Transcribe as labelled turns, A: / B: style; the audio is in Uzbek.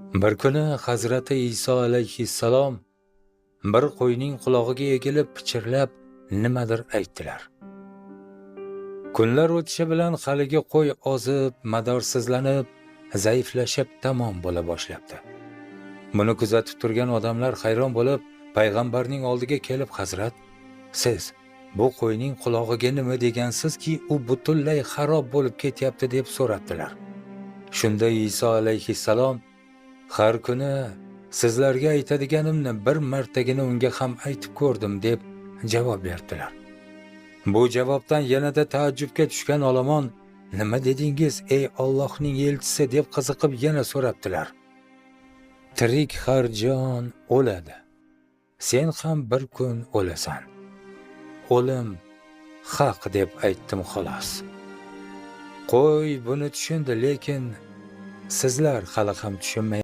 A: Bir kuni Hazrati Iso alayhissalom bir qo'yning qulog'iga egilib pichirlab nimadir aytdilar. Kunlar o'tishi bilan haligi qo'y ozib, madorsizlanib, zaiflashib tamom bo'la boshlabdi. Buni kuzatib turgan odamlar hayron bo'lib, payg'ambarning oldiga kelib, "Hazrat, siz bu qo'yning qulog'iga nima degansizki, u butunlay xarob bo'lib ketyapti?" deb so'rabdilar. Shunda Iso alayhissalom, "Har kuni sizlarga aytadiganimni bir martagina unga ham aytib ko'rdim" deb javob berdilar. Bu javobdan yanada taajjubga tushgan olomon, "Nima dedingiz, ey Allohning elchisi?" deb qiziqib yana so'rabdilar. Tirik har jon o'ladi. Sen ham bir kun o'lasan. O'lim haq deb aytdim xolos. Qo'y buni tushundi, lekin sizlar hali ham tushunmay